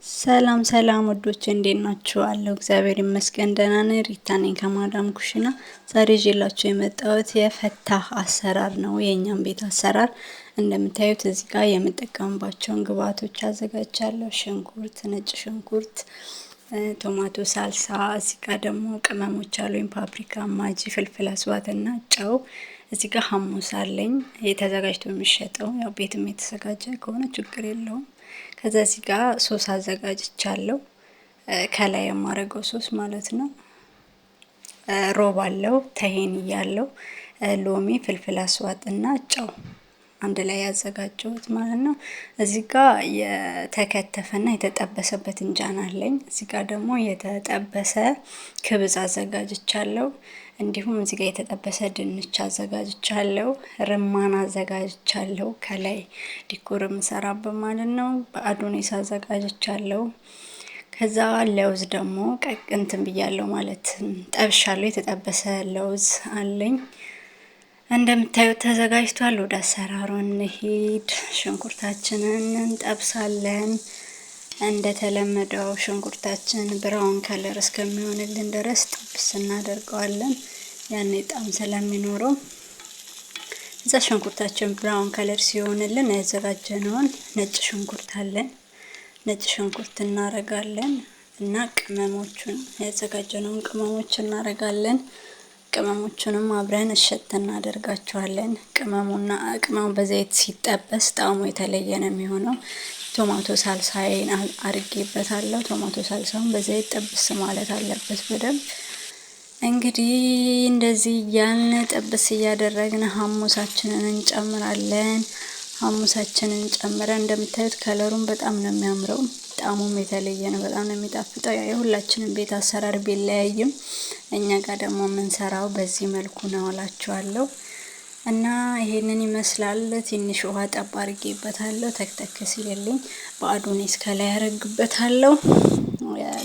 ሰላም ሰላም ውዶች እንዴት ናችሁ? አለሁ እግዚአብሔር ይመስገን ደህና ነኝ። ሪታ ነኝ ከማዳም ኩሽና። ዛሬ ይዤላችሁ የመጣሁት የፈታ አሰራር ነው፣ የእኛም ቤት አሰራር። እንደምታዩት እዚህ ጋር የምጠቀምባቸውን ግብአቶች አዘጋጅቻለሁ። ሽንኩርት፣ ነጭ ሽንኩርት፣ ቶማቶ ሳልሳ፣ እዚህ ጋር ደግሞ ቅመሞች አሉኝ፣ ፓፕሪካ፣ ማጂ፣ ፍልፍል አስዋት እና ጨው። እዚህ ጋር ሀሙስ አለኝ የተዘጋጅቶ የሚሸጠው፣ ያው ቤትም የተዘጋጀ ከሆነ ችግር የለውም። ከዛ እዚህ ጋር ሶስ አዘጋጅቻለሁ። ከላይ የማደርገው ሶስ ማለት ነው። ሮብ አለው፣ ተሄን እያለው፣ ሎሚ፣ ፍልፍል አስዋጥ እና ጨው አንድ ላይ ያዘጋጀሁት ማለት ነው። እዚህ ጋር የተከተፈና የተጠበሰ በትንጃን አለኝ። እዚህ ጋር ደግሞ የተጠበሰ ክብዝ አዘጋጅቻለሁ። እንዲሁም እዚህ ጋር የተጠበሰ ድንች አዘጋጅቻለሁ። ርማን አዘጋጅቻለሁ። ከላይ decor የምሰራበት ማለት ነው። በአዶኒስ አዘጋጅቻለሁ። ከዛ ለውዝ ደግሞ እንትን ብያለሁ ማለት ጠብሻለሁ። የተጠበሰ ለውዝ አለኝ። እንደምታዩት ተዘጋጅቷል። ወደ አሰራሩ እንሂድ። ሽንኩርታችንን እንጠብሳለን። እንደተለመደው ሽንኩርታችን brown color እስከሚሆንልን ድረስ ጥብስ እናደርገዋለን። ያኔ ጣም ስለሚኖረው እዛ ሽንኩርታችን brown color ሲሆንልን ያዘጋጀነውን ነጭ ሽንኩርት አለን። ነጭ ሽንኩርት እናረጋለን እና ቅመሞቹን ያዘጋጀነውን ቅመሞች እናረጋለን። ቅመሞቹንም አብረን እሸት እናደርጋቸዋለን። ቅመሙና ቅመሙ በዘይት ሲጠበስ ጣዕሙ የተለየ ነው የሚሆነው። ቶማቶ ሳልሳዬን አድርጌበታለሁ። ቶማቶ ሳልሳውን በዘይት ጥብስ ማለት አለበት በደንብ። እንግዲህ እንደዚህ እያልን ጥብስ እያደረግን ሀሙሳችንን እንጨምራለን። ሀሙሳችንን ጨምረን እንደምታዩት ከለሩን በጣም ነው የሚያምረው። ጣዕሙም የተለየ ነው። በጣም ነው የሚጣፍጠው። ያው የሁላችንም ቤት አሰራር ቢለያይም እኛ ጋር ደግሞ የምንሰራው በዚህ መልኩ ነው እላችኋለሁ። እና ይሄንን ይመስላል። ትንሽ ውሃ ጠብ አድርጌበታለሁ። ተክተክ ሲልልኝ በአዶኒስ ከላይ ያረግበታለሁ።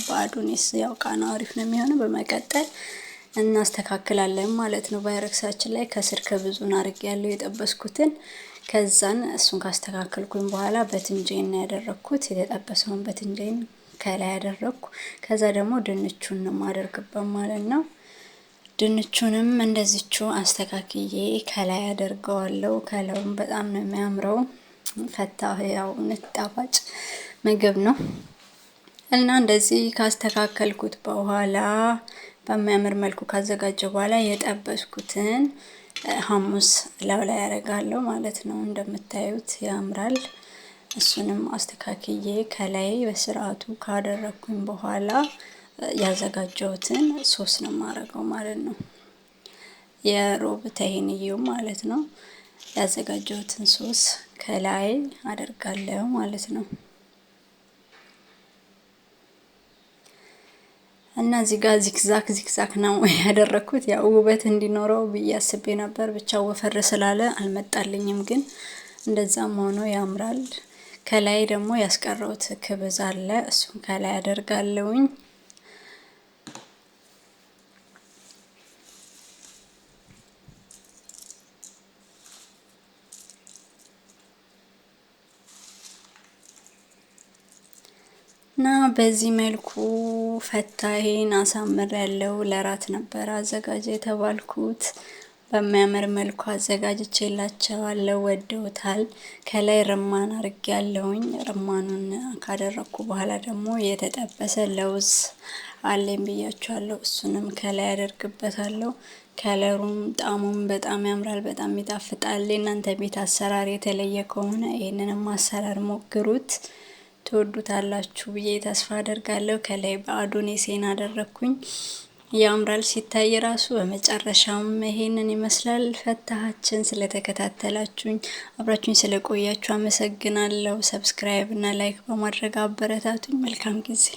በአዶኒስ ያው ቃናው አሪፍ ነው የሚሆነው። በመቀጠል እናስተካክላለን ማለት ነው። ቫይረክሳችን ላይ ከስር ከብዙን አድርጌ ያለው የጠበስኩትን፣ ከዛን እሱን ካስተካከልኩኝ በኋላ በትንጄን ነው ያደረኩት። የተጠበሰውን በትንጄን ከላይ ያደረኩ። ከዛ ደግሞ ድንቹን ነው የማደርግበት ማለት ነው። ድንቹንም እንደዚቹ አስተካክዬ ከላይ አደርገዋለሁ። ከለሩም በጣም ነው የሚያምረው። ፈታ ያው ጣፋጭ ምግብ ነው እና እንደዚህ ካስተካከልኩት በኋላ በሚያምር መልኩ ካዘጋጀው በኋላ የጠበስኩትን ሀሙስ ላው ላይ ያደርጋለሁ ማለት ነው። እንደምታዩት ያምራል። እሱንም አስተካክዬ ከላይ በስርዓቱ ካደረኩኝ በኋላ ያዘጋጀሁትን ሶስ ነው የማደርገው ማለት ነው። የሮብ ተሂንዬው ማለት ነው። ያዘጋጀሁትን ሶስ ከላይ አደርጋለሁ ማለት ነው። እና እዚህ ጋር zigzag zigzag ነው ያደረኩት። ያው ውበት እንዲኖረው ብዬ አስቤ ነበር። ብቻ ወፈር ስላለ አልመጣልኝም፣ ግን እንደዛም ሆኖ ያምራል። ከላይ ደግሞ ያስቀረውት ክብዝ አለ፣ እሱን ከላይ አደርጋለሁኝ። እና በዚህ መልኩ ፈታሄን አሳምር ያለው ለራት ነበር አዘጋጀ የተባልኩት። በሚያምር መልኩ አዘጋጅቼላቸዋለሁ፣ ወደውታል። ከላይ ርማን አድርጌያለሁኝ። ርማኑን ካደረኩ በኋላ ደግሞ የተጠበሰ ለውዝ አለኝ ብያቸዋለሁ። እሱንም ከላይ አደርግበታለሁ። ከለሩም ጣሙም በጣም ያምራል፣ በጣም ይጣፍጣል። የእናንተ ቤት አሰራር የተለየ ከሆነ ይህንንም አሰራር ሞክሩት፣ ትወዱታላችሁ ብዬ ተስፋ አደርጋለሁ። ከላይ በአዶኔሴን አደረኩኝ። ያምራል ሲታይ ራሱ። በመጨረሻም ይሄንን ይመስላል ፈታሃችን። ስለተከታተላችሁኝ አብራችሁኝ ስለቆያችሁ አመሰግናለሁ። Subscribe እና like በማድረግ አበረታቱኝ። መልካም ጊዜ።